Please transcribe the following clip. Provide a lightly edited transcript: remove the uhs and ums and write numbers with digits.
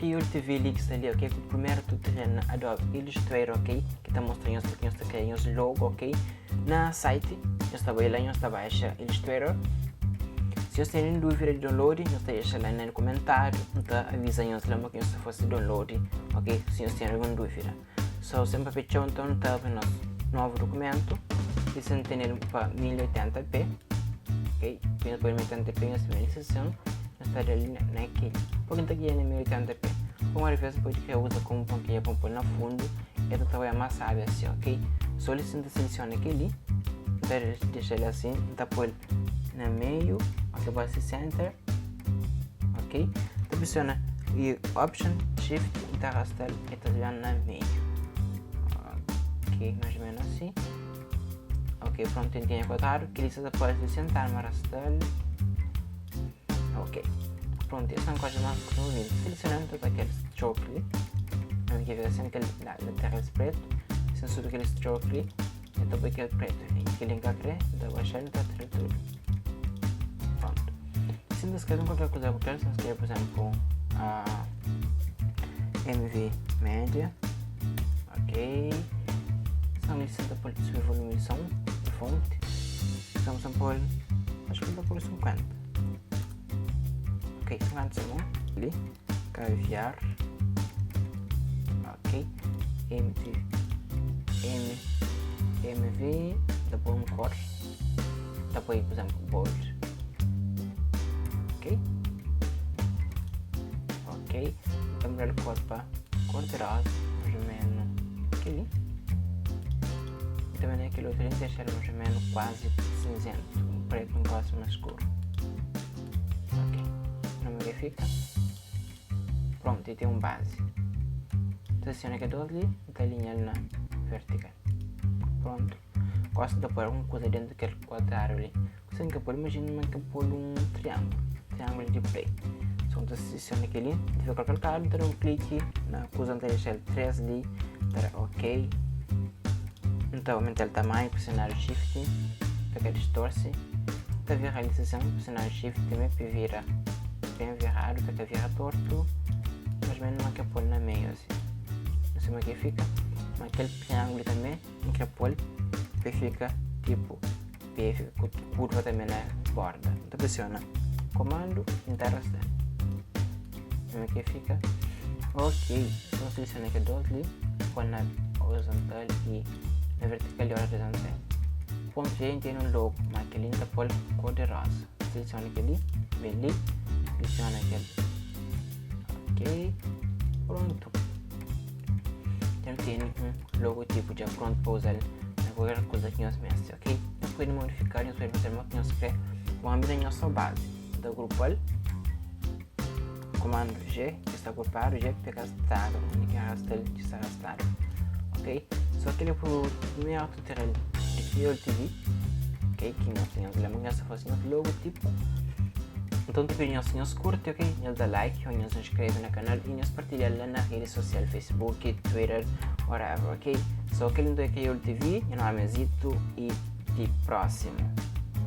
Kiul TV li ki sta li, ok, ku primeru tutorial na Adobe Illustrator, ok, ki ta mostra nhos ki nhos ta kria nhos logo, ok, na site, nhos ta bai la, nhos ta baixa Illustrator. Si nhos ten dúvida di download, nhos ta dexa la na komentáriu, N ta aviza nhos la ma ki nhos ta fase download, ok, si nhos ten algun dúvida. So, sen papia txeu, nton nu ta abri nos novu dukumentu, i si nu tene-l pa 1080p, ok, pa nhos poi 1080p nhos ta ben li nhos ta da-l na kel pa kin ta gia na 1080p pamodi ves pode kre uza komu pankinha pa poi na fundu e ta trabalha mas sabi asi, ok. So li si nu ta selesiona kel li, nu ta dexa-l asi, nu ta poi-l na meiu, ok, pode ser center. Ok, ta presiona i option shift i ta arrasta-l e ta ben na meiu. Ok, mais ou menos assim. Ok, pronto, tem tinha quadrado, que ele está pode sentar, mas arrasta-l. Ok, pronto, esse é um coisa mais que selecionando todo aquele stroke ali. Aqui fica assim aquele lateral preto, sem aquele stroke ali. Eu ta poi kel pretu li, kel li N ka kre, N ta baxa-l, N ta tra tudu. Prontu. Si N ta skrebe kualker kuza ku kel, si N skrebe, pur izénplu, MV Media, ok. Son li, si N ta poi subi volumi di son, di fonti, son, si N poi, acho ki N ta poi 50. Ok, 50 sta bon. Li, caviar, ok. MT, M, MV, ta poi un cor, ta poi, por exemplo, bold. Ok? Ok, ta muda cor pa cor de rosa, mais ou menos aquele. E também aquele outro ali, deixar mais ou menos quase cinzento, um preto um quase mais escuro. Ok, como que fica? Pronto, e tem um base. Seleciona aquele outro ali, ta alinha na vertical. Pronto. Gosto de pôr alguma coisa dentro daquele quadrado ali. Sem que pôr, imagina que pôr um triângulo. Triângulo de play. So, ta seleciona aquele ali, tiver qualquer lado, ta dá um clique na coisa, ta deixar ele 3D, ta ok. Então aumenta o tamanho, pressionar o shift, para que distorce. Ta vira a decisão, pressionar o shift também para vira bem virado, para que vira torto. Mais ou menos não quer pôr na meio assim. Não sei como é que fica, mas aquele triângulo também, não quer pôr, que fica tipo, P fica com curva também na borda. Então pressiona comando e tá arrastando. Como é que fica? Ok, então seleciona aqui dois ali, põe na horizontal e na vertical e horizontal. Ponto G tem um logo, mas aquele tá pôr cor de rosa. Seleciona aquele, vem ali, seleciona aquele. Ok, pronto. Já tem um logotipo já pronto para usar na qualquer coisa que nós mexemos, ok? Nós podemos modificar, nós podemos fazer o que nós quer. Vamos abrir a nossa base. Então, grupal, comando G, que está agrupado, G, porque arrastado, que arrasta ele, que está arrastado, ok? Só que ele é o primeiro tutorial de Criol TV, ok? Que nós temos lá, nós fazemos logotipo. Então, te pedir nós curte, ok? Nós dá like, ou nós inscreve no canal e nós partilha lá na rede social, Facebook, Twitter, whatever, ok? Só que lindo é Criol TV, meu nome é Zito e até próximo.